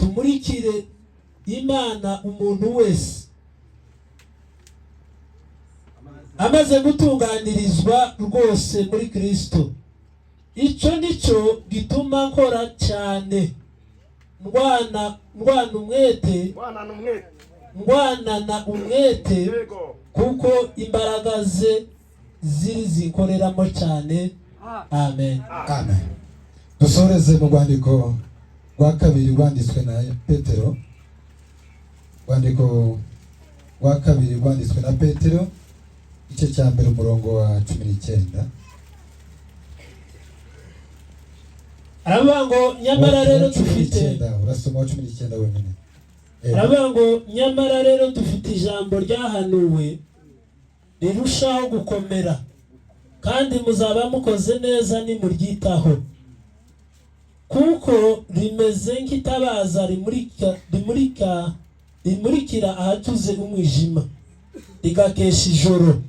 Tumurikire Imana umuntu wese amaze gutunganirizwa rwose muri Kristo. Icyo nicyo gituma nkora cyane, ndwana ndwana umwete, Ndwanana umwete. ndwanana umwete, kuko imbaraga ze ziri zinkoreramo cyane. Amen. Amen. Dusoreze mu rwandiko rwa kabiri rwanditswe na Petero, rwandiko rwa kabiri rwanditswe na Petero, igice cya mbere, umurongo wa 19. Aravuga ngo nyamara rero Wa cumi dufite n'icyenda, urasoma wa 19 wenyine. Aravuga ngo nyamara rero dufite ijambo ryahanuwe rirushaho gukomera, kandi muzaba mukoze neza nimuryitaho, kuko rimeze nk'itabaza rimurika rimurika rimurikira ahacuze umwijima, rigakesha ijoro,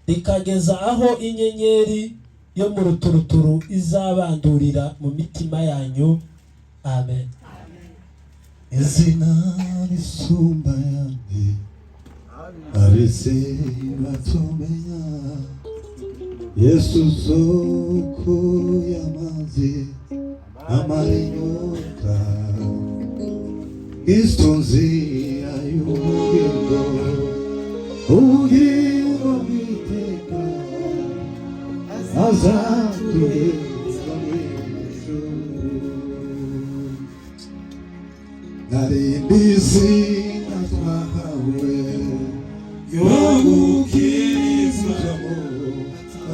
rikageza aho inyenyeri yo mu ruturuturu izabandurira mu mitima yanyu. Amen. Izina risumba ayandi ab'isi batumenya, Yesu soko y'amazi amara inyota, Kristo nzira y'ubugingo, ubugingo bw'iteka, azatugeza mu ijuru. Nari mbizi na twahawe yo gukirizwamo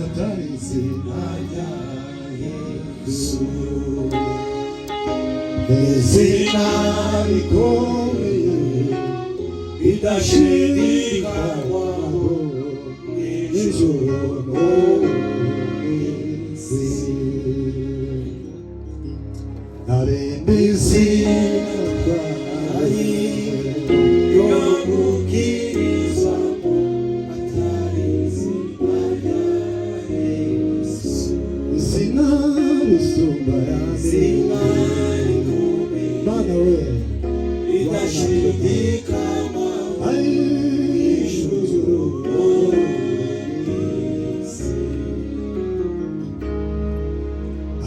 atari izina rya Yesu, izina rikomeye ridashidikanywaho mu ijuru no mu isi. Nari mbizi twahawe yo gukirizwamo atari izina rya Yesu, izina risumba ayandi, Mana we, Ridashidikanywaho ijuru.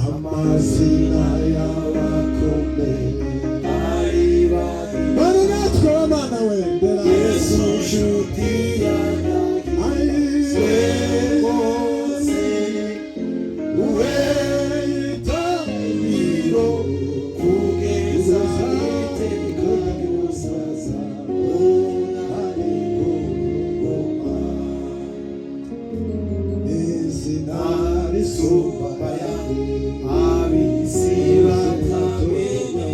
Amazina y'abakomeye bari natwe, Mana we, mbera Yesu nshuti yanjye rwose uweyitangiro kugeza iteka ryose ari ku ngoma, izina risumba ayandi ab'isi batamenye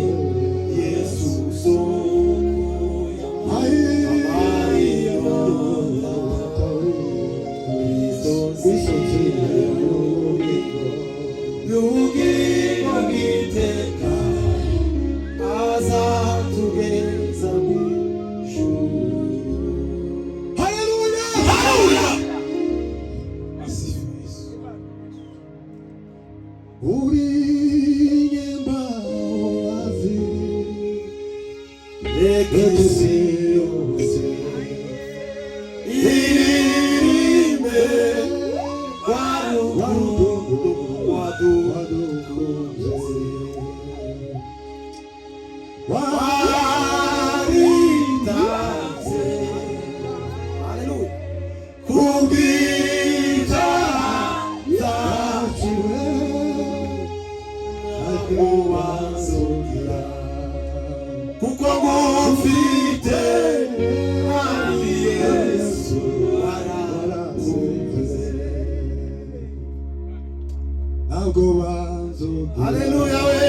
Yesu soko y'amara inyota, Kristo nzira y'ubugingo, y'ubugingo bw'iteka, azatugeza mu ijuru. Haleluya! Haleluya! Uri nyembabazi, Reka isi yose iririmbe rwa rukundo wadukunze, waritanze kubw'ibyaha byacu, kubanzukira kuko ngufite Mwami Yesu warakunze. Ntabwo banzugira. Haleluya we,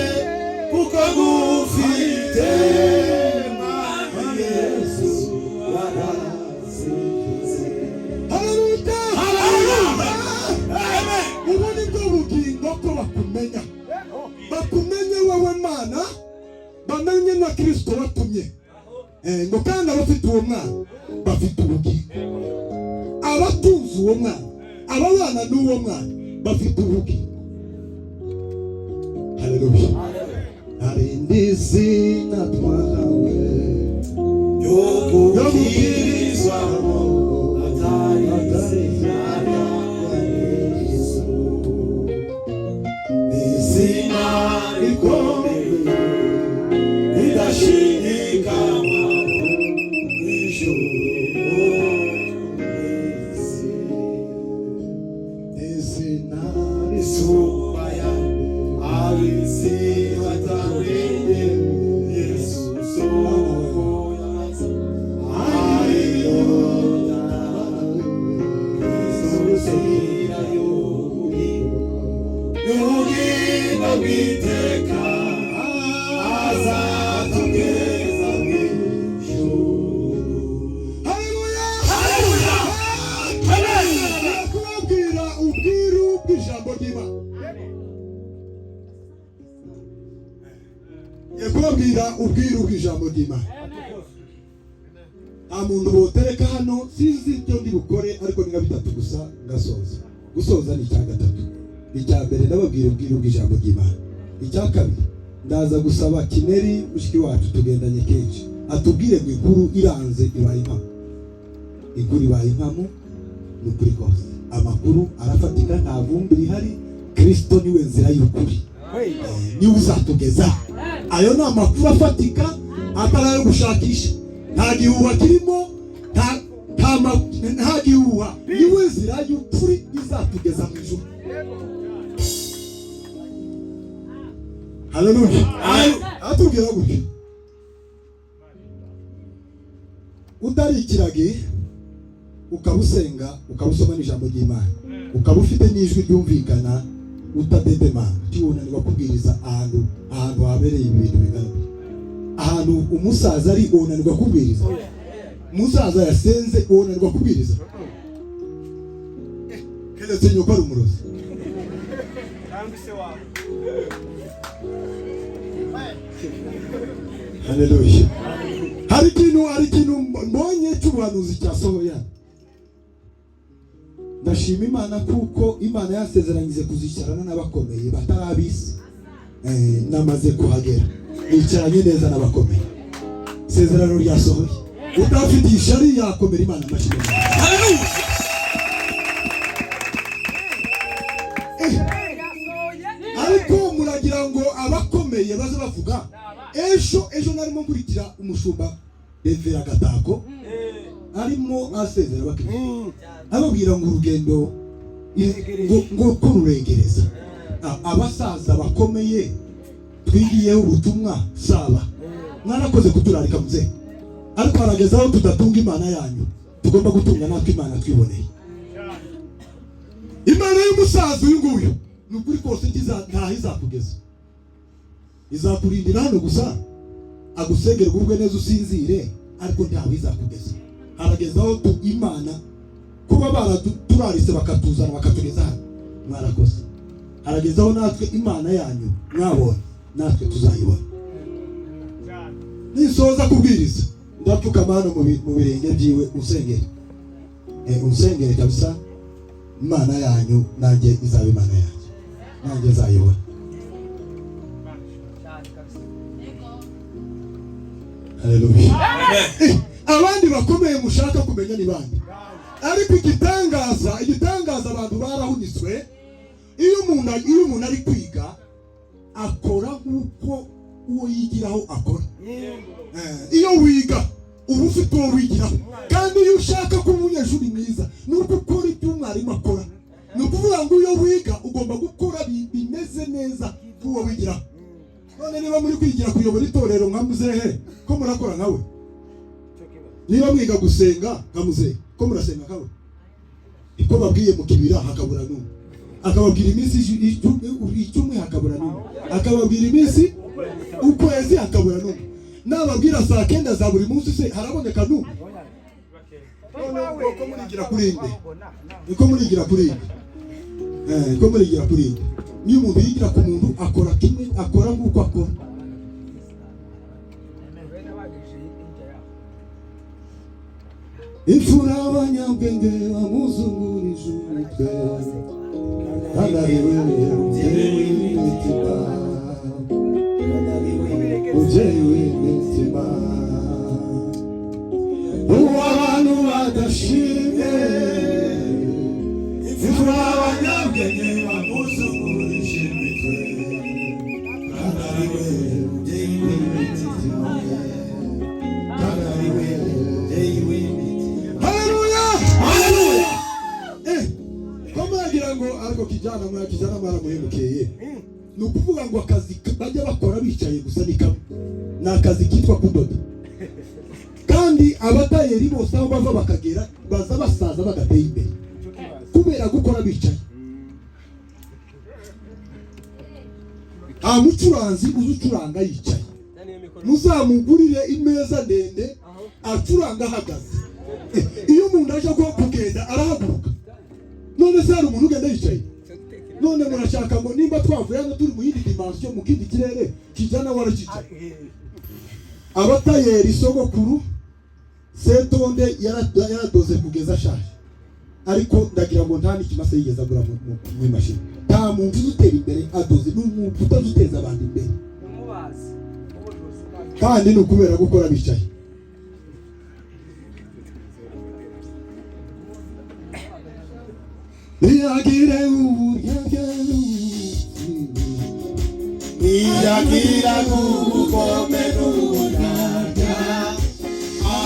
kuko ngufite Mwami Yesu warakunze. Haleluya! Haleluya! Amen. Ubu ni bwo bugingo, ko bakumenya, bakumenye wowe Mana, bamenye na Kirisito watumye. Ngo kandi abafite uwo mwana bafite ubugingo, abatuzi uwo mwana, ababana n'uwo mwana bafite ubugingo. Haleluya! Nta rindi zina twahawe Yo gukirizwamo atari izina rya Yesu. Ni izina rikomeye ridashidikanywaho ijuru n'isi. Izina Isumba ya ab'isi batamenye Yesu soko y'amazi ariyo isuzira y'ubugingo bw'iteka azatugeza mu ijuru. Haleluya! Haleluya! Ngiye kubabwira ubwiru bw'ijambo ry'Imana. Ngiye kubabwira ubwiru bw'ijambo ry'Imana. Nta muntu botereka hano, sinzi ibyo ndi bukore, ariko ni nka bitatu gusa ngasoza. Gusoza ni icya gatatu. Icya mbere ndababwira ubwiru bw'ijambo ry'Imana. Icya kabiri ndaza gusaba Kineri mushiki wacu tugendanye kenshi atubwire ngo inkuru iranze ibaye impamo. Inkuru ibaye impamo ni ukuri kose, amakuru arafatika, nta vumbi rihari. Kristo niwe nzira y'ukuri, niwe uzatugeza. Ayo ni amakuru afatika atari ayo gushakisha, nta gihuha kirimo, nta gihuha. Niwe nzira y'ukuri izatugeza mu ijuru. Haleluya! Atubwira gutya: utari ikiragi ukaba usenga, ukaba usoma n'ijambo ry'Imana, ukaba ufite n'ijwi ryumvikana utadedemanga, ntiwunanirwa kubwiriza ahantu habereye ibi bintu bingana gutya. Ahantu umusaza ari unanirwa kubwiriza, umusaza yasenze unanirwa kubwiriza, keretse nyoko ari umurozi. Haleluya! Hari ikintu mbonye cy'ubuhanuzi cyasohoye. Ndashima Imana kuko Imana yasezeranyije kuzicarana n'abakomeye batari ab'isi. Namaze kuhagera, nicaranye neza n'abakomeye. Isezerano ryasohoye. Utafite ishari yakomera Imana amashyi. Ariko muragira ngo abakomeye baze bavuga. Ejo narimo nkurikira umushumba Revera Gatako arimo asezera abakiriya, ababwira ngo urugendo ngo ko ruregereza. Abasaza bakomeye twigiyeho ubutumwa saba mwarakoze kuturarika muze, ariko harageze aho tudatunga Imana yanyu, tugomba gutunga natwe Imana twiboneye. Imana y'umusaza uyu nguyu ni ukuri kose ntaho izakugeza, izakurindira hano gusa agusengere ugubwe neza usinzire, ariko ntaho izakugeza. Harageze aho Imana kuba baraturarise bakatuzana bakatugeza hano, mwarakoze. Harageze aho natwe Imana yanyu mwabonye natwe tuzayibona. Nisoza kubwiriza ndapfukama hano mu birenge byiwe, unsengere. Unsengere kabisa, Imana yanyu nanjye izaba Imana yanjye, nanjye nzayibona. Haleluya! Abandi bakomeye mushaka kumenya ni bande, ariko igitangaza abantu barahunitswe. Iyo umuntu ari kwiga akora nk'uko uwo yigiraho akora. Iyo wiga uba ufite uwo wigiraho, kandi iyo ushaka kuba umunyeshuri mwiza ni uko ukora ibyo umwarimu akora. Ni ukuvuga ngo iyo wiga ugomba gukora bimeze neza nk'uwo wigiraho. None niba muri kwigira kuyobora itorero nka muzehe, ko murakora nkawe? Niba mwiga gusenga nka muzehe, ko murasenga nkawe? Iko babwiye mu kibira hakabura n'umwe, akababwira iminsi icumi hakabura n'umwe, akababwira iminsi ukwezi hakabura n'umwe, nababwira saa kenda za buri munsi se haraboneka n'umwe? None ko murigira kuri nde? Niko murigira kuri nde? Ko murigira kuri nde? Niyo umuntu yigira ku muntu akora kimwe, akora nk'uko akora. Imfura abanyabwenge bamuzungurije umutwe, kandi ari we mubyeyi w'imitima. Mubyeyi w'imitima, uwo abantu badashimye, imfura abanyabwenge bamuzungurije imitwe, kandi ari we mubyeyi w'imitima, kandi ari we mubyeyi w'imitima. Haleluya, haleluya! Ko mwagira ngo ariko kijana, mwa kijana mwaramuhemukeye. Ni ukuvuga ngo akazi bajya bakora bicaye gusa ni kamwe, ni akazi kitwa kudoda. Kandi abatayeri bose aho bava bakagera baza basaza badateye imbere kubera gukora bicaye. Nta mucuranzi uzi ucuranga yicaye. Muzamugurire imeza ndende acuranga ahagaze. Iyo umuntu aje kugenda arahaguruka. None se hari umuntu ugenda yicaye? None murashaka ngo nimba twavuye hano turi mu yindi dimension, mu kindi kirere, kijana warakicaye. Abatayeri sogokuru Setonde yaradoze kugeza ashaje, ariko ndagira ngo nta n'ikimasa yigeze agura mu imashini. Nta muntu uzi utera imbere adoze, ni umuntu utazi uteza abantu imbere, kandi ni ukubera gukora bicaye. Ntiyagire uburyarya, Ntiyagira ubugome n'uburyarya,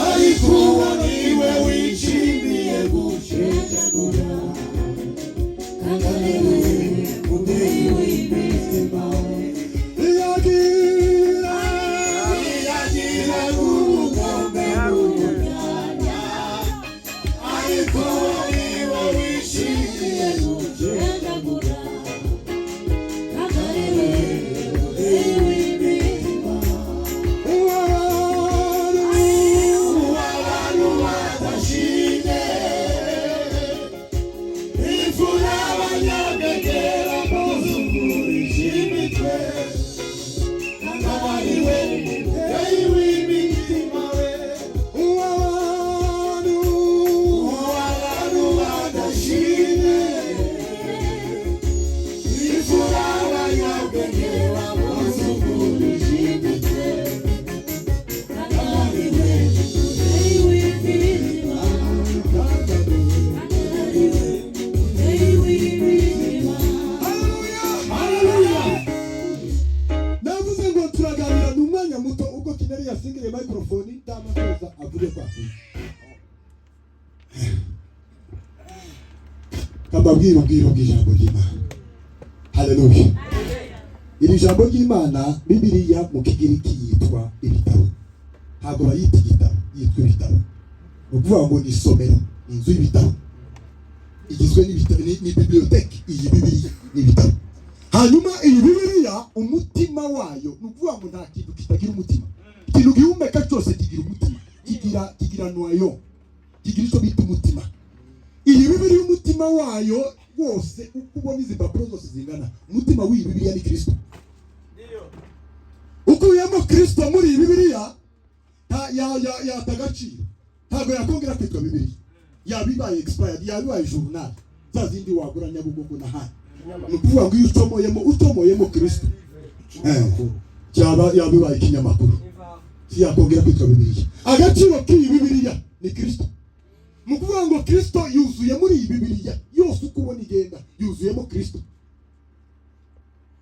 ariko uwo niwe wishimiye gushengagura, kandi ari we mubyeyi w'imitima. Ntiyagira, Ntiyagira ubugome n'uburyarya, ariko uwo niwe wishimiye gushengagura, uwo abantu badashimye, imfura abanyabwenge bamuzungurije imitwe, kandi ari we mubyeyi w'imitima we. Abantu Abantu badashimye, imfura abanyabwenge bamuzungurije imitwe, kandi ari we Haleluya! Navuze ngo turaganira ni umwanya muto, ubwo Kinari yasingiriye microphone ndamasoza avuge kwa kundi. Kababwira ubwiro bw'ijambo ry'Imana. Haleluya! Iri jambo ry'Imana, Bibiliya mu Kigiriki yitwa ibitabo. Ntabwo bayita igitabo, yitwa ibitabo. Ni ukuvuga ngo ni isomero, ni inzu y'ibitabo. Igizwe n'ibitabo, ni bibliothèque. Iyi Bibiliya ni ibitabo. Hanyuma iyi Bibiliya umutima wayo, ni ukuvuga ngo nta kintu kitagira umutima. Ikintu gihumeka cyose kigira umutima, kigira noyo, kigira icyo bita umutima. Iyi Bibiliya umutima wayo wose, uko ubona izi mpapuro zose zingana, umutima w'iyi Bibiliya ni Kristo. Ukuyemo Kristo muri iyi Bibiliya yata agaciro, ntabwo yakongera kwitwa Bibiliya, yaba ibaye expired, yaba ibaye journal za zindi wagura Nyabugogo n'ahandi. Ni ukuvuga ngo iyo ucomoyemo Kristo, cyaba yaba ibaye ikinyamakuru, yakongera kwitwa Bibiliya. Agaciro k'iyi Bibiliya ni Kristo. Ni ukuvuga ngo Kristo yuzuye muri iyi Bibiliya yose, uko ubona igenda yuzuyemo Kristo.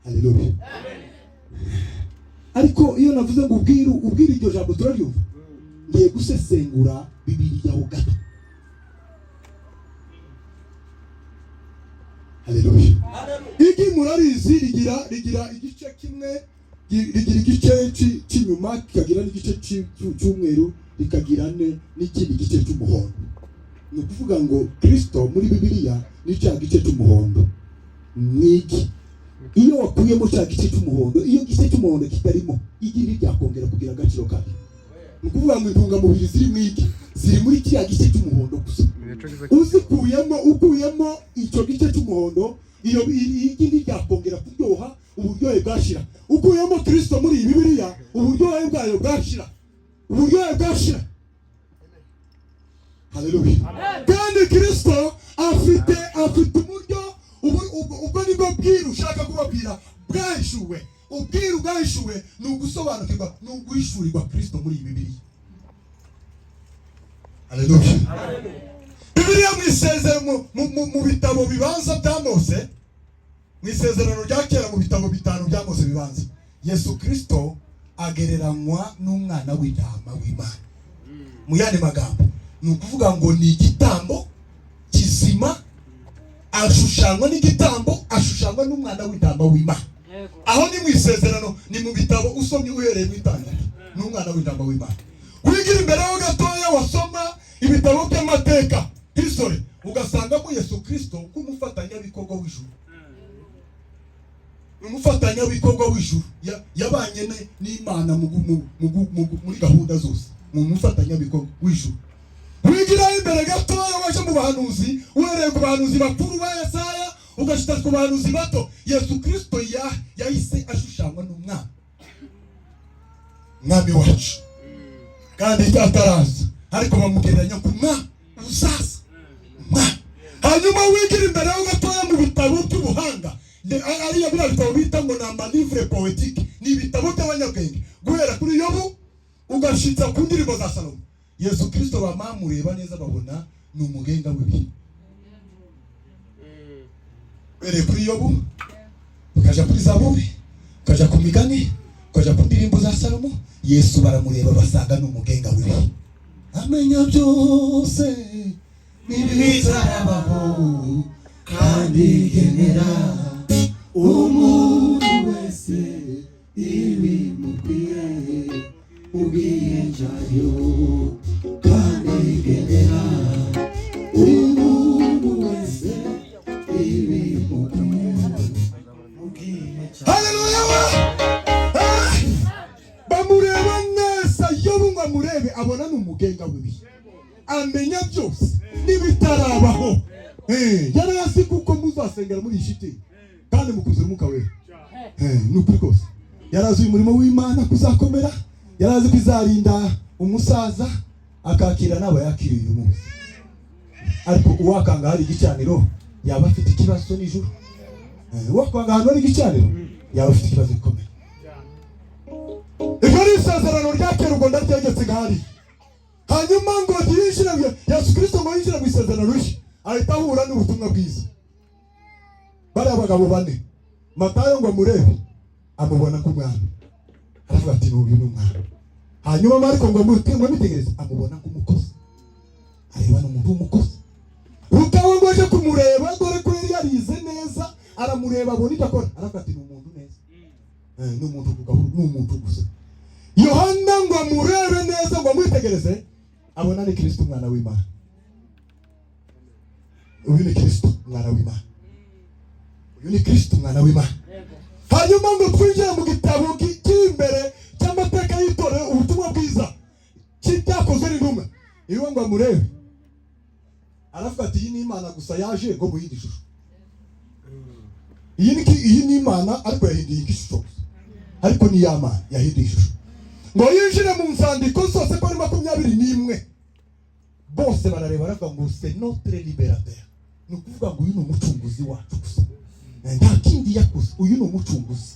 Haleluya! Ariko iyo navuze ngo ubwiru ubwira iryo jambo turaryumva. Ngiye gusesengura Bibiliya ho gato. Haleluya! Igi murarizi rigira igice kimwe, rigira igice cy'inyuma, kikagira n'igice cy'umweru, rikagira n'ikindi gice cy'umuhondo. Ni ukuvuga ngo Kristo muri Bibiliya ni cya gice cy'umuhondo. Ni iki? Iyo wakuyemo cya gice cy'umuhondo, iyo gice cy'umuhondo kitarimo, igi ntiryakongera kugira agaciro kayo. Ni ukuvuga ngo intungamubiri ziri mu igi ziri muri kiriya gice cy'umuhondo gusa. Uzikuyemo, ukuyemo icyo gice cy'umuhondo, iyo igi ntiryakongera kuryoha, uburyohe bwashira. Ukuyemo Kristo muri iyi Bibiliya, uburyohe bwayo bwashira, uburyohe bwashira. Haleluya! Kandi Kristo afite uburyo, ubwo nibwo bwiru ushaka kubabwira bwahishuwe. Ubwiru bwahishuwe ni ugusobanukirwa, ni uguhishurirwa Kristo muri iyi Bibiliya. Haleluya! Bibiliya mu isezerano, mu bitabo bibanza bya Mose, mu Isezerano rya Kera, mu bitabo bitanu bya Mose bibanza, Yesu Kristo agereranywa n'umwana w'intama w'Imana. Mu yandi magambo, ni ukuvuga ngo ni igitambo kizima, ashushanywa n'igitambo, ashushanywa n'umwana w'intama w'Imana. Aho ni mu isezerano, ni mu bitabo usomye uhereye mu Itangiriro, ni umwana w'intama w'Imana. Wigira imbere ho gatoya, wasoma ibitabo by'amateka, history, ugasangamo Yesu Kristo nk'umufatanyabikorwa w'ijuru. Ni umufatanyabikorwa w'ijuru. Yabanye n'Imana muri gahunda zose, ni umufatanyabikorwa w'ijuru. Wigiraho imbere gatoya, waje mu bahanuzi, uhereye ku bahanuzi bakuru ba Yesaya ugashita ku bahanuzi bato, Yesu Kristo yahise ashushanywa n'umwami, Mwami wacu, kandi ataraza, ariko bamugereranya ku mwami uzaza, umwami. Hanyuma wigira imbere ho gatoya mu bitabo by'ubuhanga, ariya biriya bitabo bita ngo ni ama livres poétiques, ni ibitabo by'abanyabwenge, guhera kuri Yobu ugashitsa ku Ndirimbo za Salomo, Yesu Kristo bamamureba neza babona ni umugenga w'ibihe. Uhereye kuri Yobu, ukaja kuri Zaburi, ukaja ku Migani, ukaja ku Ndirimbo za Salomo, Yesu baramureba basanga ni umugenga w'ibihe, amenya byose n'ibitarabaho, kandi genera umuntu wese ibimukwiye ubwiyenjayo, kandi genera umuntu wese ibimukwiye. Haleluya! Ah! Bamureba neza, Yobu ngo amurebe abona ni umugenga w'ibihe, amenya byose n'ibitarabaho. Yari azi kuko muzasengera muri iyi shitingi kandi mukuzura Umwuka Wera. Ni ukuri kose, yari azi uyu murimo w'Imana kuzakomera, yari azi ko izarinda umusaza akakira n'abo yakiriye uyu munsi. Ariko uwakanga hari igicaniro yaba afite ikibazo nijoro. Uwakwanga ahantu hari igicaniro yaba afite ikibazo gikomeye. Iryo ni Isezerano rya Kera, ubwo ndaryegetse ngahari. Hanyuma ngo yinjire, Yesu Kirisito ngo yinjire mu Isezerano Rishya, ahita ahura n'ubutumwa bwiza. Bariya bagabo bane, Matayo ngo amurebe amubona nk'umwami, aravuga ati: "N'uyu ni umwami." Hanyuma Mariko ngo amwitegereze amubona nk'umukozi, areba ni umuntu w'umukozi. Luka we ngo aje kumureba, dore ko yari yarize neza, aramureba abona ibyo akora, aravuga ati: "Ni umuntu neza." Ni umuntu ku gahuru, ni umuntu gusa. Yohana ngo amurebe neza, ngo amwitegereze, abona ni Kristo umwana w'Imana. Uyu ni Kristo umwana w'Imana, uyu ni Kristo umwana w'Imana. Hanyuma ngo twinjire mu gitabo kiri imbere cy'amateka y'itorero, ubutumwa bwiza cy'Ibyakozwe n'Intumwa, iwe ngo amurebe aravuga ati: "Iyi ni Imana gusa yaje ngo mu yindi shusho. Iyi ni Imana, ariko yahinduye ishusho gusa, ariko ni ya Mana yahinduye ishusho." Ngo yinjire mu nzandiko zose ko ari 21, bose barareba baravuga ngo: "C'est notre libérateur." Ni ukuvuga ngo uyu ni umucunguzi wacu gusa, nta kindi yakoze. Uyu ni umucunguzi,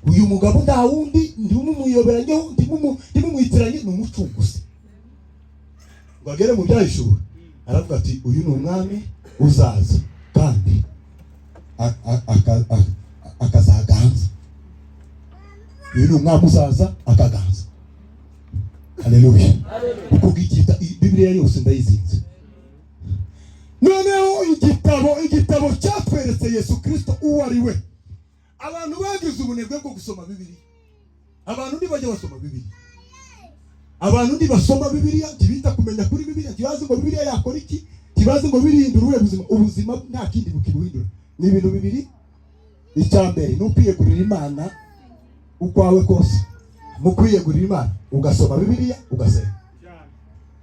uyu mugabo nta wundi, ntimumuyoberanyeho, ntimumwitiranye, ni umucunguzi. Ngo agere mu Byahishuwe aravuga ati: "Uyu ni umwami uzaza kandi akazaganza. Uyu ni umwami uzaza akaganza." Haleluya! Uko ngikita Bibiliya yose ndayizinze. Noneho igitabo cyatweretse Yesu Kirisito uwo ari we. Abantu bagize ubunebwe bwo gusoma Bibiliya. Abantu ntibajya basoma Bibiliya, abantu ntibasoma Bibiliya, ntibita kumenya kuri Bibiliya, ntibazi ngo Bibiliya yakora iki, ntibazi ngo birihindura ubuhe buzima. Ubuzima nta kindi bukibuhindura, ni ibintu bibiri. Icya mbere ni ukwiyegurira Imana ukwawe kose. Mu kwiyegurira Imana, ugasoma Bibiliya, ugasenga.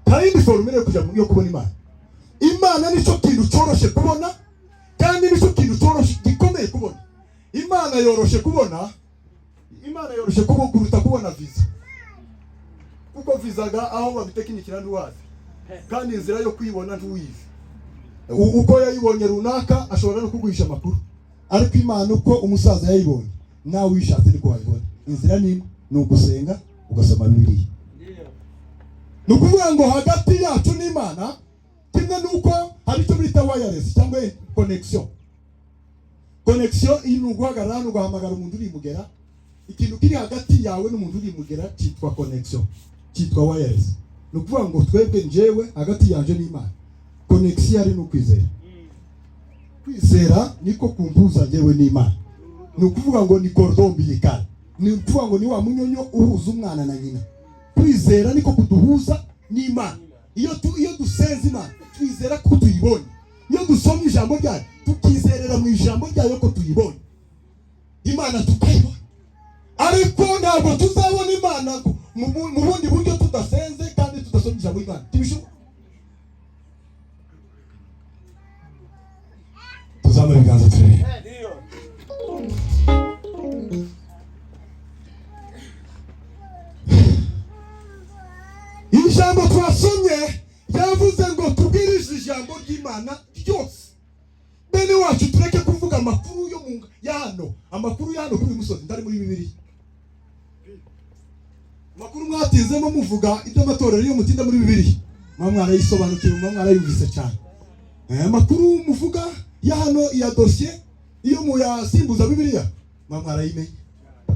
Nta yindi formule yo kujya yo kubona Imana. Imana nicyo kintu cyoroshye kubona, kandi nicyo kintu cyoroshye gikomeye kubona. Imana yoroshe kubona, Imana yoroshe kubona kuruta kubona visa, kuko vizaga aho babitekinikira ntiwazi, kandi inzira yo kuyibona ntuyizi. Uko yayibonye runaka ashobora no kuguhisha amakuru, ariko Imana uko umusaza yayibonye. Nawe uyishatse niko wayibona. Inzira ni imwe, ni ugusenga ugasoma Bibiliya. Ni ukuvuga ngo hagati yacu n'Imana, kimwe n'uko hari icyo bita wireless cyangwa connection. Connection iyi ni uguhagarara hano ugahamagara umuntu uri mugera. Ikintu kiri hagati yawe n'umuntu uri mugera cyitwa connection, cyitwa wireless. Ni ukuvuga ngo twebwe, njyewe, hagati yanje n'Imana, connection ari ni ukwizera. Kwizera niko kumpuza njyewe n'Imana. Ni ukuvuga ngo ni cordon ombilical, ni ukuvuga ngo ni wa munyonyo uhuza umwana na nyina. Kwizera niko kuduhuza n'Imana. Iyo dusenze Imana, twizera ko tuyibonye. Iyo dusomye ijambo ryayo, tukizerera mu ijambo ryayo ko tuyibonye Imana, tukayibona. Ariko ntabwo tuzabona Imana mu bundi buryo tudasenze kandi tudasomye ijambo ry'Imana. Ntibishoboka. Tuzamure ibiganza turebe. Ijambo twasomye ryavuze ngo tubwirize ijambo ry'Imana ryose. Bene wacu, tureke kuvuga amakuru yo mu ya hano, amakuru ya hano kuri uyu musozi ndari muri Bibiliya. Amakuru mwatinzemo muvuga iby'amatorero, iyo mutinda muri Bibiliya muba mwarayisobanukiwe, muba mwarayumvise cyane. Amakuru muvuga ya hano ya dosiye, iyo muyasimbuza Bibiliya muba mwarayimenye.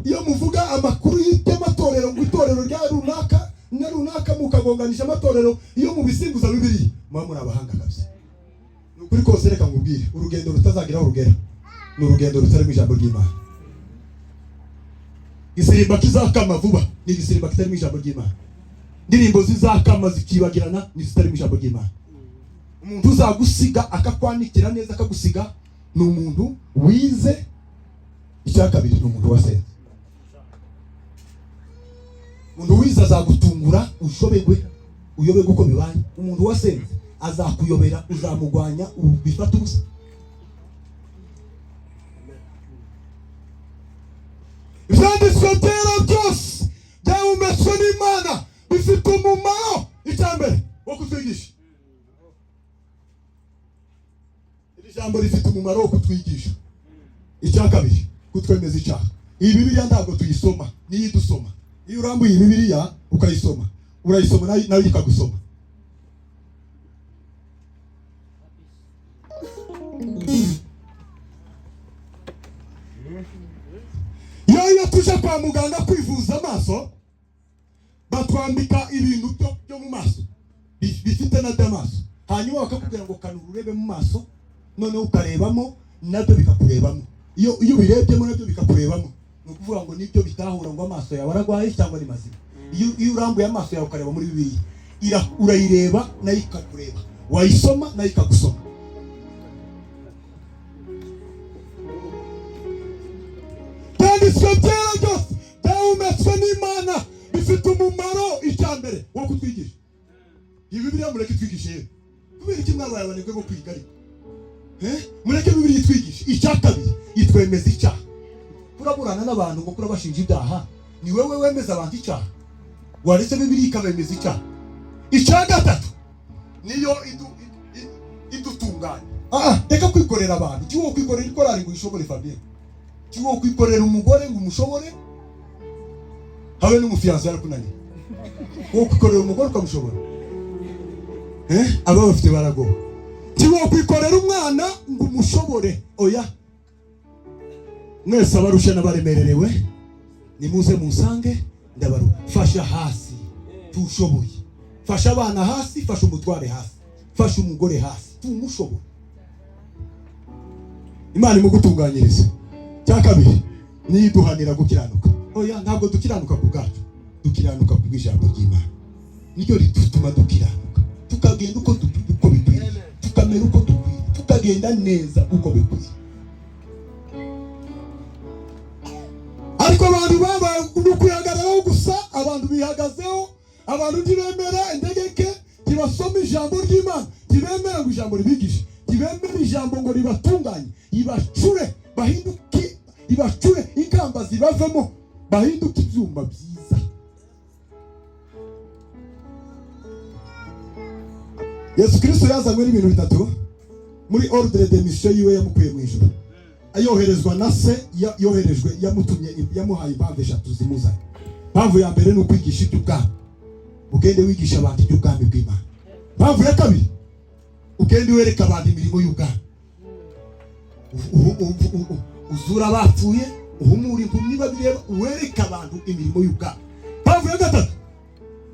Iyo muvuga amakuru y'amatorero, ngo itorero rya runaka na runaka, mukagonganisha amatorero, iyo mubisimbuza Bibiliya muba muri abahanga kabisa. Ni ukuri kose, reka nkubwire, urugendo rutazagira aho rugera ni urugendo rutarimo ijambo ry'Imana. Igisimba kizakama vuba ni igisimba kitarimo ijambo ry'Imana. Indirimbo zizakama zikibagirana ni izitarimo ijambo ry'Imana. Umuntu uzagusiga akakwanikira neza akagusiga ni umuntu wize. Icya kabiri ni umuntu wasenze. Umuntu wize azagutungura ushobegwe, uyoberwe uko bibaye. Umuntu wasenze azakuyobera, uzamugwanya, bifata ubusa. Ibyanditswe byera byose byahumetswe n'Imana, bifite umumaro, icya mbere, wo kutwigisha. Iri jambo rifite umumaro wo kutwigisha. Icya kabiri, kutwemeza icyaha. Iyi Bibiliya ntabwo tuyisoma, niyo idusoma. Iyo urambuye iyi Bibiliya ukayisoma, urayisoma nayo ikagusoma. Iyo tuje kwa muganga kwivuza amaso, batwambika ibintu byo mu maso bifite na by'amaso, hanyuma bakakubwira ngo kanura urebe mu maso. Noneho ukarebamo, nabyo bikakurebamo. Iyo ubirebyemo nabyo bikakurebamo, ni ukuvuga ngo nibyo bitahura ngo amaso yawe aragwaye cyangwa ni mazima. Iyo urambuye amaso yawe ukareba muri Bibiliya, urayireba nayo ikakureba, wayisoma nayo ikagusoma. Byanditswe byera byose byahumetswe n'Imana, bifite umumaro, icya mbere, wo kutwigisha. Iyi Bibiliya mureke itwigishe yewe. Kubera iki mwabaye abanebwe bo kwiga? Ariko mureke Bibiliya itwigishe. Icya kabiri, itwemeza icyaha. Turaburana n'abantu ngo kurabashinja ibyaha, ni wowe wemeza abantu icyaha? Waretse Bibiliya ikabemeza icyaha. Icya gatatu, niyo idutunganya. Reka kwikorera abantu. Jya uwo kwikorera ikorari ngo uyishobore, Fabien. Jya uwo kwikorera umugore ngo umushobore, habe n'umufiyanse yarakunaniye. Uwo kwikorera umugore ukamushobora, aba bafite baragowe. Jya uwo kwikorera umwana ngo umushobore, oya. Mwese abarusha n'abaremererewe, nimuze munsange ndabaru. Fasha hasi tushoboye, fasha abana hasi, fasha umutware hasi, fasha umugore hasi, tumushoboye. Imana imugutunganyirize. Cya kabiri, niyiduhanira gukiranuka. Oya, ntabwo dukiranuka ku bwacu, dukiranuka ku bw'ijambo ry'Imana. Niryo rituma dukiranuka, tukagenda uko bikwiriye, tukamera uko dukwiye, tukagenda neza uko bikwiye. Ariko abantu babaye ni ukwihagararaho gusa. Abantu bihagazeho, abantu ntibemera integeke, ntibasoma ijambo ry'Imana, ntibemera ngo ijambo ribigishe, ntibemera ijambo ngo ribatunganye, ribacure bahinduke, ribacure ingamba zibavemo, bahinduke ibyuma byiza. Yesu Kristo yazanywe n'ibintu bitatu muri ordre de mission yiwe yamukuye mu ijuru. Yoherezwa na se, yoherejwe, yamutumye, yamuhaye impamvu eshatu zimuzanye. Impamvu ya mbere ni ukwigisha iby'ubwami, ugende wigisha abantu iby'ubwami bw'Imana. Impamvu ya kabiri, ugende wereka abantu imirimo y'ubwami, uzura abapfuye, uhumura impumyi babireba, wereke abantu imirimo y'ubwami. Impamvu ya gatatu,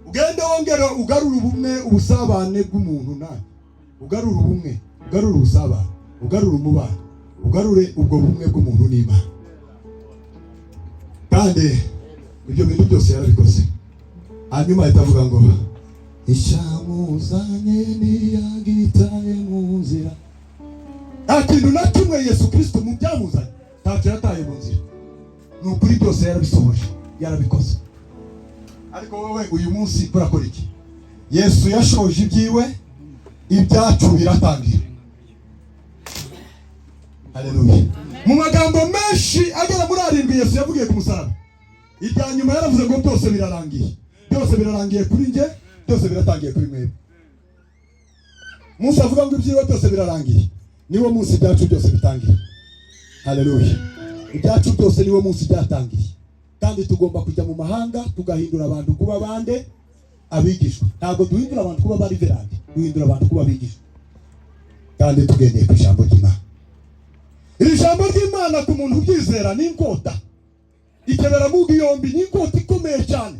ugende wongera ugarura ubumwe, ubusabane bw'umuntu nawe, ugarura ubumwe, ugarura ubusabane, ugarura umubano, ugarure ubwo bumwe bw'umuntu n'Imana. Kandi ibyo bintu byose yarabikoze. Hanyuma ahita avuga ngo icyamuzanye ntiyagitaye mu nzira. Nta kintu na kimwe Yesu Kirisito mu byamuzanye ntacyo yataye mu nzira. Ni ukuri, byose yarabisohoje, yarabikoze. Ariko wowe uyu munsi urakora iki? Yesu yashoje ibyiwe, ibyacu biratangira. Haleluya! Mu magambo menshi agera muri arindwi Yesu yavugiye ku musaraba, irya nyuma yaravuze ngo byose birarangiye. Byose birarangiye kuri njye, byose biratangiye kuri mwebwe. Munsi avuga ngo ibyiwe byose birarangiye, niwo munsi ibyacu byose bitangiye. Haleluya! Ibyacu byose niwo munsi byatangiye. Kandi tugomba kujya mu mahanga, tugahindura abantu kuba bande? Abigishwa. Ntabwo duhindura abantu kuba bariverandi, duhindura abantu kuba abigishwa, kandi tugendeye ku ijambo ry'Imana. Iri jambo ry'Imana ku muntu uryizera ni inkota ikebera mugi yombi, ni inkota ikomeye cyane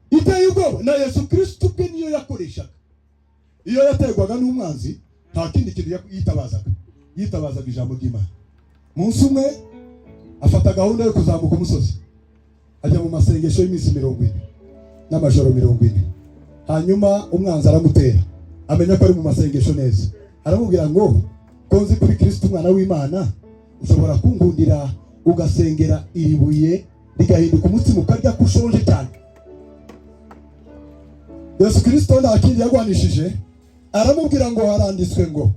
iteye ubwoba. Na Yesu Kirisito ubwe niyo yakoreshaga iyo yaterwaga n'umwanzi. Nta kindi kintu yitabazaga, yitabazaga ijambo ry'Imana. Munsi umwe afata gahunda yo kuzamuka umusozi, ajya mu masengesho y'iminsi 40 n'amajoro 40. Hanyuma umwanzi aramutera, amenya ko ari mu masengesho neza. Aramubwira ngo ko nzi kuri Kirisito umwana w'Imana, ushobora kunkundira ugasengera iri buye rigahinduka umutsima ukarya, ko ushonje cyane? Yesu Kirisito nta kindi yarwanishije, aramubwira ngo haranditswe ngo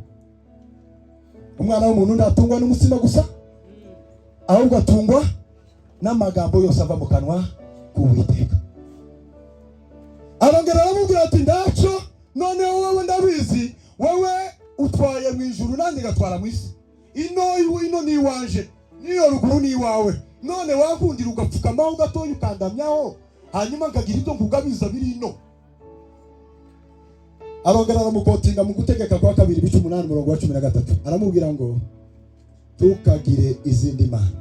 umwana w'umuntu ntatungwa n'umutsima gusa, ahubwo atungwa n'amagambo yose ava mu kanwa k'Uwiteka. Arongera aramubwira ati ndaco noneho wowe ndabizi, wowe utwaye mu ijuru, nanjye ngatwara mu isi. Ino ino ni iwanje, n'iyo ruguru ni iwawe. None wankundira ugapfukamaho gatoya, ukandamyaho, hanyuma nkagira ibyo nkugabiza biri ino? Arongera aramukotinga mu Gutegeka kwa Kabiri, ibice 8, umurongo wa 13. Aramubwira ngo ntukagire izindi mana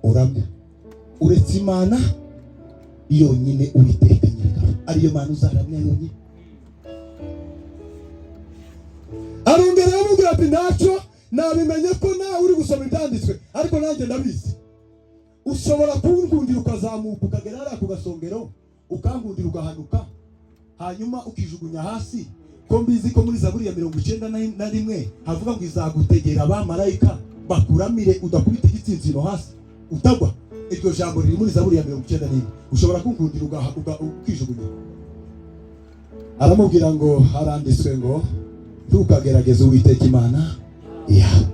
uramya uretse Imana yonyine, Uwiteka Nyir'ingabo, ariyo mana uzaramya yonyine. Arongera aramubwira ati ntacyo, nabimenye ko nawe uri gusoma ibyanditswe, ariko nanjye ndabizi. Ushobora kunkundira ukazamuka ukagera hariya ku gasongero, ukankundira ugahanuka, hanyuma ukijugunya hasi, ko mbizi ko muri Zaburi ya 91 havuga ngo izagutegera abamarayika bakuramire, udakubita igitsintsino hasi utagwa? Iryo jambo riri muri Zaburi ya 91. Ushobora kunkundira ukijugunya? Aramubwira ngo haranditswe ngo ntukagerageze Uwiteka Imana yawe.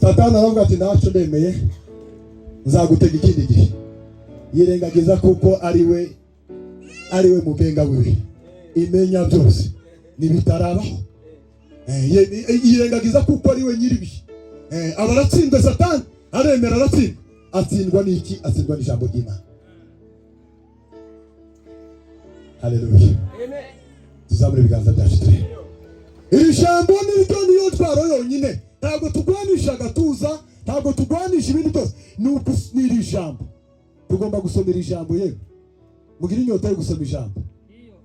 Satani aravuga ati ntacyo, ndemeye, nzagutega ikindi gihe. Yirengagiza kuko ari we mugenga wiwe, imenya byose nibitarabaho. Yirengagiza kuko ari we nyiribihe. Aba aratsinzwe. Satani aremera aratsindwa. Atsindwa n'iki? Atsindwa n'ijambo ry'Imana. Haleluya! Tuzamure ibiganza byacu turebe. Iri jambo niryo, niyo ntwaro yonyine. Ntabwo tugwanisha agatuza, ntabwo tugwanisha ibindi byose, ni iri jambo. Tugomba gusoma iri jambo. Yewe, mugire inyota yo gusoma ijambo.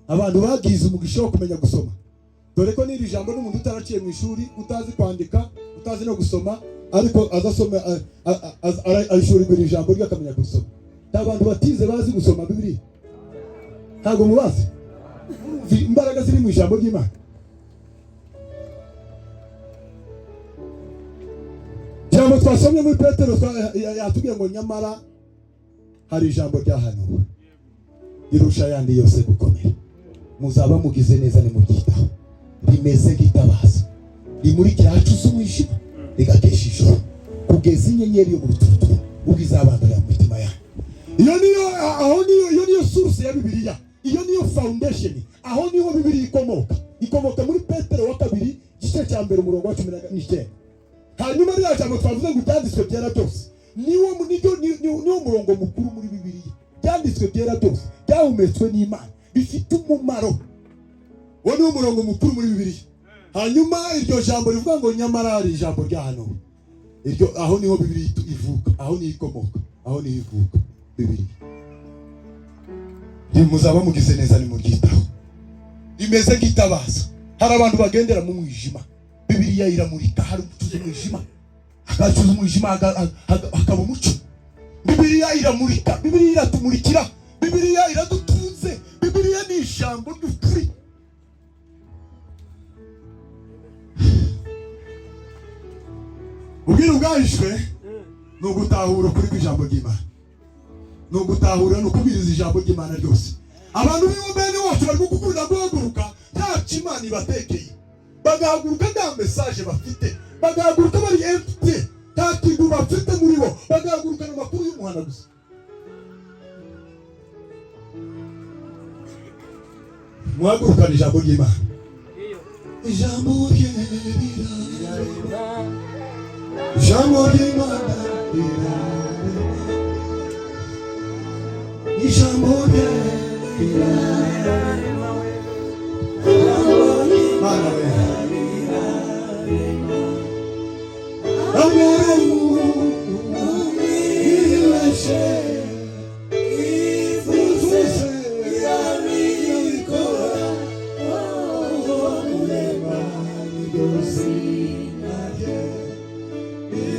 Abantu bagize umugisha wo kumenya gusoma, dore ko n'iri jambo n'umuntu utaraciye mu ishuri, utazi kwandika, utazi no gusoma, ariko azasoma, arishurirwa iri jambo rye akamenya gusoma. Nta bantu batize bazi gusoma Bibiliya? Ntabwo mubazi? Murumva imbaraga ziri mu ijambo ry'Imana? Ijambo twasomye muri Petero yatubwiye ngo nyamara hari ijambo ryahanuwe rirusha ayandi yose gukomera, muzaba mugize neza nimuryitaho. Rimeze nk'itabaza rimurikira ahacuze umwijima, rigakesha ijoro, kugeza inyenyeri yo mu ruturuturu ubwo izabandurira mu mitima yanyu. Iyo niyo, aho niyo, iyo niyo source ya Bibiliya, iyo niyo foundation, aho niho Bibiliya ikomoka. Ikomoka muri Petero wa Kabiri, igice cya mbere, umurongo wa 19. Hanyuma ririya jambo twavuze ngo ibyanditswe byera byose, niwo niryo niwo murongo mukuru muri Bibiliya. Byanditswe byera byose byahumetswe n'Imana, bifite umumaro. Uwo niwo murongo mukuru muri Bibiliya. Hanyuma iryo jambo rivuga ngo nyamara hari ijambo ryahanuwe, iryo aho niho Bibiliya ivuka, aho niho ikomoka, aho niho ivuka Bibiliya. Muzaba mugize neza nimuryitaho. Rimeze nk'itabaza. Hari abantu bagendera mu mwijima, Bibiliya iramurika. Hari umucuzi umwijima, agacuza umwijima, hakaba umucyo. Bibiliya iramurika, Bibiliya iratumurikira, Bibiliya iradutunze. Bibiliya ni ijambo ry'ukuri. Ubwiru bwahishwe ni ugutahura ukuri kw'ijambo ry'Imana, ni ugutahura, ni ukubwiriza ijambo ry'Imana ryose. Abantu b'ibumene wacu barimo gukunda guhaguruka ntacyo Imana ibatekeye, bagahaguruka nta message bafite, bagahaguruka bari empty, nta kintu bafite muri bo, bagahagurukana amakuru y'umuhana gusa. Muhagurukana ijambo ry'Imana. Ijambo rye rirarema, ijambo ry'Imana rirarema, ijambo rye rirarema. Mana we,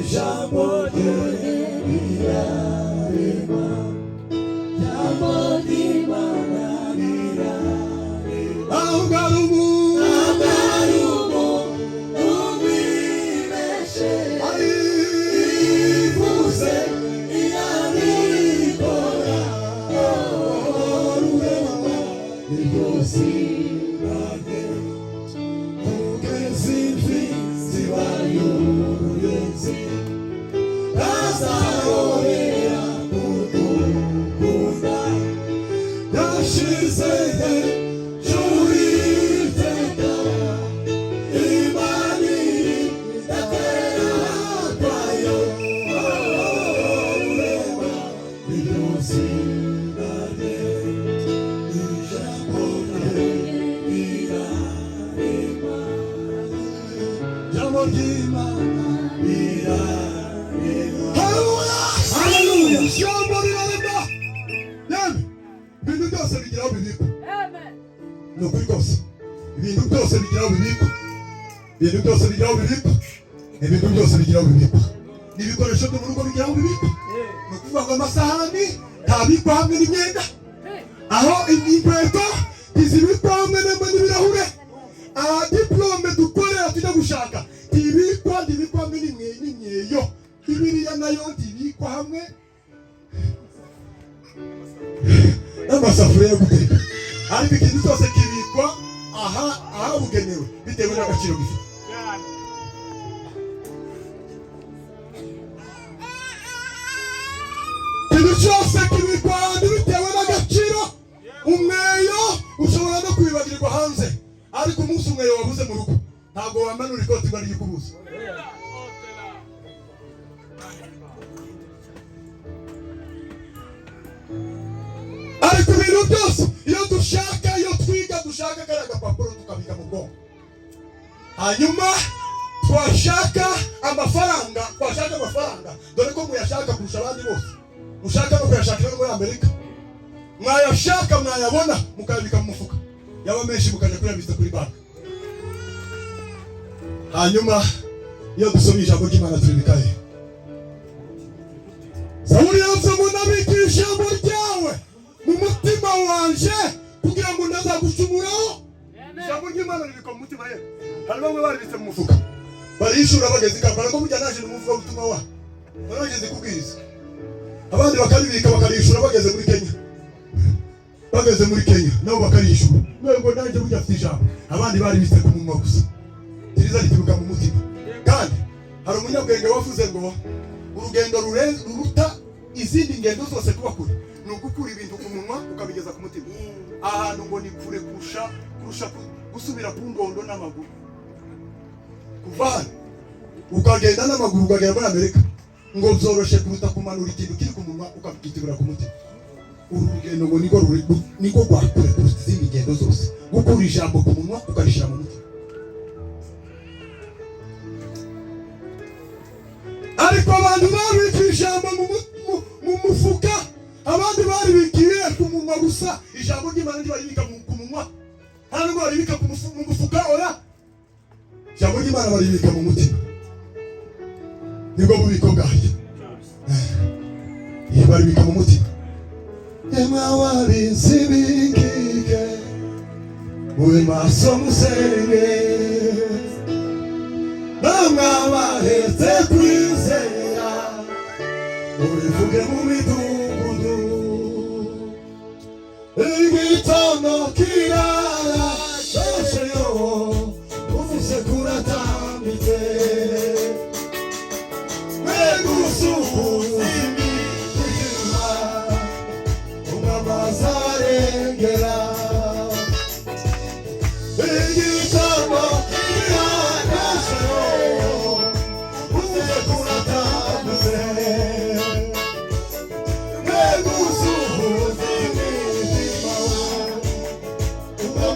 Ijambo rye rirarema, ijambo ry'Imana rirarema. Agarubu umwibeshe ivuze irabikora, rurema niryo zina rye. Kugeza imvi zibaye uruyenzi, azahorera kudukunda. Yashize hejuru iteka, Imana iri idatera kwayo, rurema niryo zina rye. Ijambo rye rirarema, ijambo ry'Imana rirarema. Haleluya! Ijambo rirarema. Yemwe, ibintu byose bigira aho bibikwa. Ni ukuri kose, ibintu byose bigira aho bibikwa, ibintu byose bigira aho bibikwa, ibintu byose bigira aho bibikwa. N'ibikoresho byo mu rugo bigira aho bibikwa. Ni ukuvuga ngo amasahani ntabikwa hamwe n'imyenda, aho inkweto ntizibikwa hamwe n'ibirahure, aha diplome dukorera tujya gushaka ntibikwa hamwe n'imyeyo, Bibiliya nayo ntibikwa hamwe n'amasafuriya yo guteka. Ariko ikintu cyose kibikwa aha ahabugenewe bitewe n'agaciro gifite. Ikintu cyose kibikwa ahantu bitewe n'agaciro. Umweyo ushobora no kwibagirwa hanze, ariko umunsi umweyo wabuze mu rugo ntabwo wamanura ikoti ngo ariyikubuze. Ariko ibintu byose iyo dushaka, iyo twiga dushaka kariya gapapuro tukabika mu bwonko, hanyuma twashaka amafaranga, twashaka amafaranga, dore ko muyashaka kurusha abandi bose, mushaka no kuyashakira no muri Amerika, mwayashaka mwayabona mukayabika mu mufuka, yaba menshi mukajya kuyabitsa kuri banki. Hanyuma iyo dusomye ijambo ry'Imana turibikaye. Sawuli yavuze ngo nabika ijambo ryawe mu mutima wanje kugira ngo ntazagucumuraho. Ijambo ry'Imana ribikwa mu mutima ye. Hari bamwe baribitse mu mufuka, barishura bageze i Kampala ko burya naje n'umuvugabutumwa wa barageze kubwiriza, abandi bakaribika bakarishura bageze muri Kenya, bageze muri Kenya nabo bakarishura, ngo nanjye burya afite ijambo. Abandi baribitse ku munwa gusa, ririza rituruka mu mutima. Kandi hari umunyabwenge wavuze ngo urugendo ruruta izindi ngendo zose kuba kure ni ugukura ibintu ku munwa ukabigeza ku mutima. Ahantu ngo ni kure kurusha gusubira ku ndondo n'amaguru, kuva hano Ukagenda n'amaguru ukagera muri Amerika, ngo byoroshe kuruta kumanura ikintu kiri ku munwa ukagitegura ku mutima. Uru rugendo ngo niko niko rwakure kuruta izindi ngendo zose, gukura ijambo ku munwa ukarishyira mu mutima. Ariko abantu babika ijambo mu mufuka, abandi baribikiye ku munwa gusa. Ijambo ry'Imana ntibaribika ku munwa, nta nubwo baribika mu mufuka. Oya, ijambo ry'Imana baribika mu mutima, nibwo bubiko bwaryo. Baribika mu mutima. Yemwe abarinzi b'inkike, mube maso musenge, namwe abahetse kwizera, mubivuge mu midugudu. Igitondo kirara cyose, umuseke uratambitse, mwe gusuhuza imitima, umwami azarengera. Igitondo kirara umuseke uratambitse, mwe gusuhuza imitima, umwami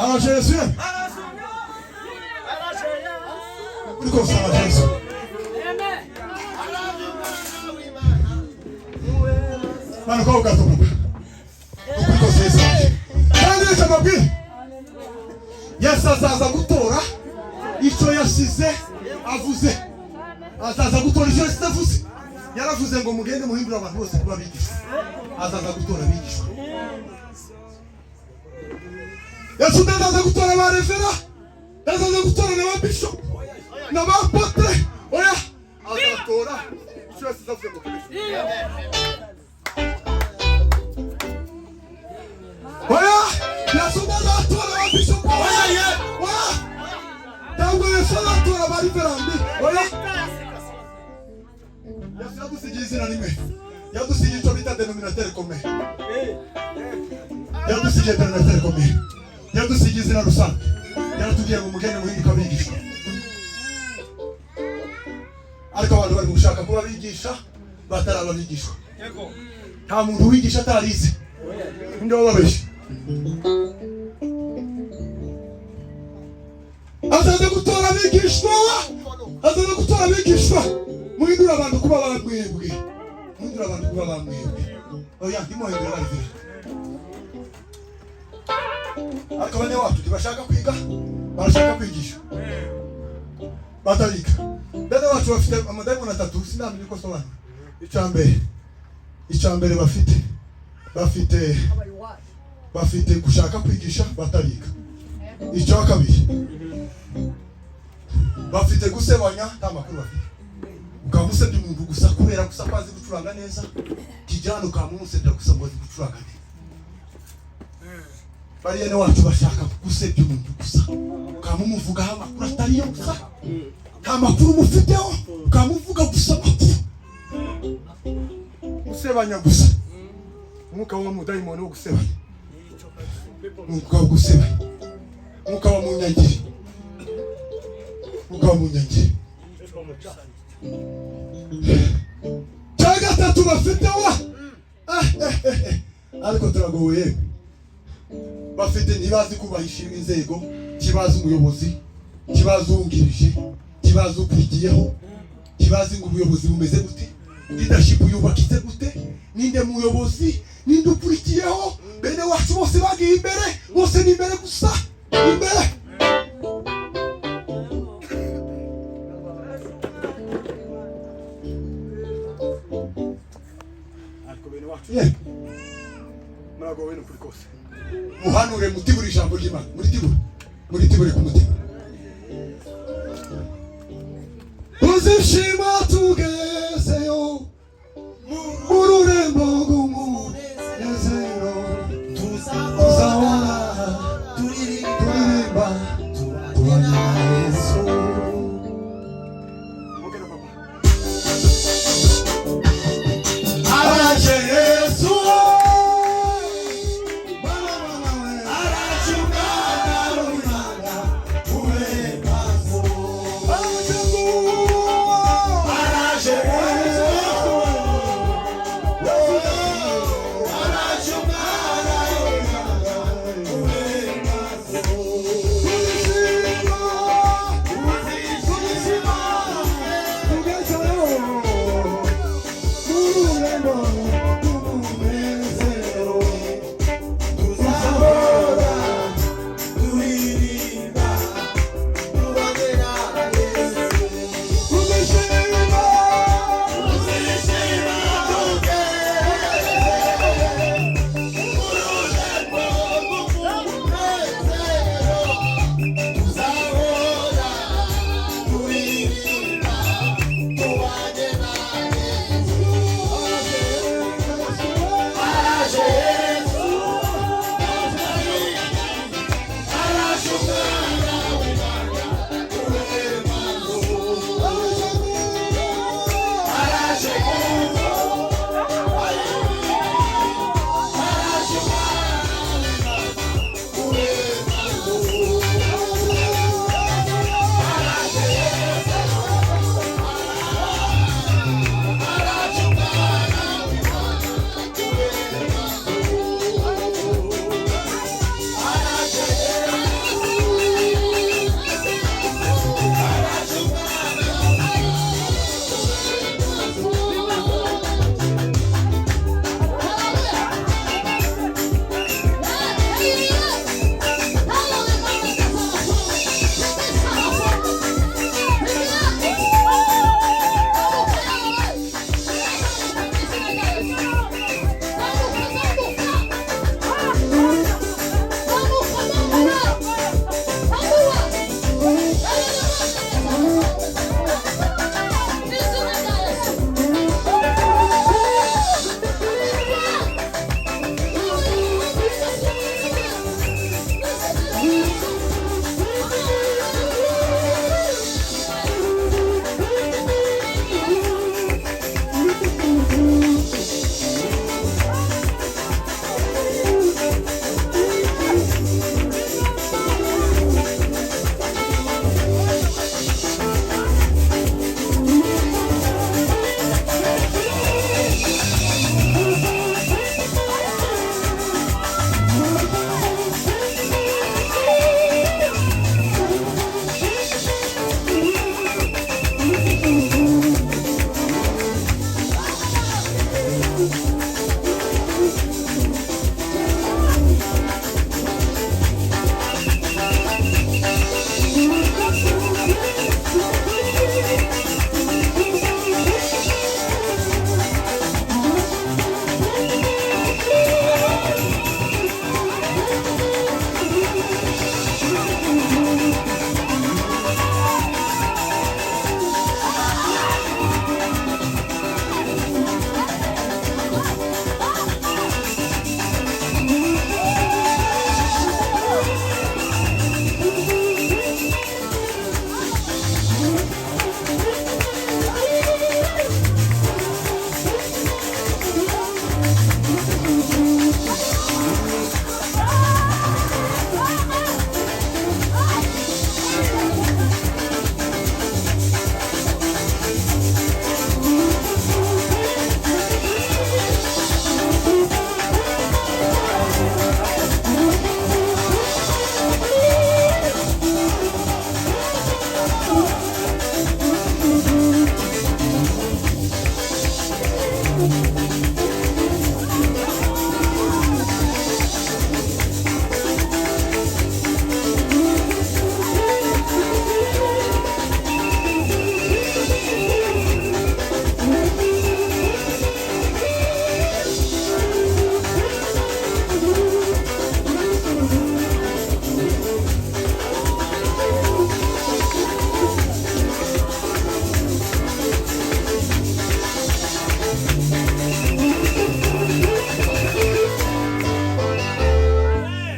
Araje Yesu ye. Uri kose araje Yesu. Bana kwa ugato papa. Ukuri kose Yesu araje. Kandi reka mbabwire. Yesu azaza gutora icyo yasize avuze. Azaza gutora icyo yasize avuze. Yaravuze ngo mugende muhindure abantu bose kuba abigishwa. Azaza gutora abigishwa. Yesu ndazaza gutora ba revera, ndazaza gutora na ba bishop, na ba apotre. Oya, azatora icyo yasize avuze ngo kibe. Oya, Yesu ndazatora ba bishop. Oya, ye, oya. Ntabwo Yesu azatora ba reverandi. Oya. Yesu yadusigiye izina rimwe. Yadusigiye icyo bita dénominateur commun. Yadusigiye dénominateur commun. Yadusigiye izina rusange. Yaratubwiye ngo mugende muhinduke abigishwa. Ariko abantu bari gushaka kuba abigisha batari abigishwa. Nta muntu wigisha atarize. Ninde wababeshye? Azaza gutora abigishwa. Azaza gutora abigishwa. Muhindure abantu kuba bamwebwe. Muhindure abantu kuba bamwebwe. Oya, ntimuhindure barivira. Ariko bene wacu ntibashaka kwiga, barashaka kwigisha. Batariga. Bene wacu bafite amadayimoni atatu, sinamenya uko asobanura. Icya mbere bafite gushaka kwigisha batariga. Icya kabiri, bafite gusebanya nta makuru bafite. Ukaba usebya umuntu gusa kubera gusa ko azi gucuranga neza, kijyana ukaba umusebya gusa ngo azi gucuranga neza. Bariya ni wacu bashaka gusebya umuntu gusa, ukaba umuvugaho amakuru atariyo gusa, nta makuru umufiteho, ukaba umuvuga gusa amakuru, gusebanya gusa. Umwuka wa mudayimoni wo gusebanya, umwuka wo gusebanya, umwuka wa munyangiri, umwuka wa munyangiri. Cya gatatu bafite wa Ah, eh, eh, eh. Ariko turagowe. Bafite ntibazi kubahisha inzego, ntibazi umuyobozi, ntibazi uwungirije, ntibazi ukurikiyeho, ntibazi ngo ubuyobozi bumeze gute, leadership yubakitse gute, ninde muyobozi, ninde ukurikiyeho. Bene wacu bose bagiye imbere, bose ni imbere gusa, imbere. Ariko bene wacu ye, muragowe ni ukuri kose. Muhanure, mutibure ijambo ry'Imana, muritibure, muritibure ku mutima. Tuzishima tugezeyo mu rurembo rw'umunezero, tuzahora turirimba tubanye na Yesu. Araje Yesu. Mama, mama, we. Araje umwana w'Imana, ube maso. Araje nguwo. Araje.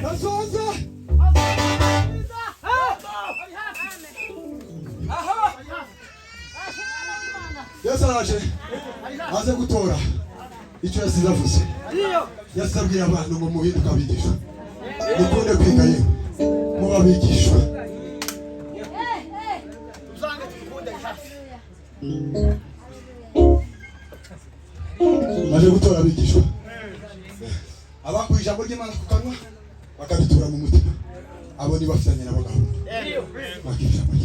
Kazoza Yesu araje aze gutora icyo yasize avuze. Yesu abwira abantu ngo muhinduke abigishwa, mukunde kwiga, yewe muba abigishwa. Aje gutora abigishwa abakuye ijambo ry'Imana ku kanwa bakaritura mu mutima, abo ni bafitanye nabo gahunda bakira ijambo.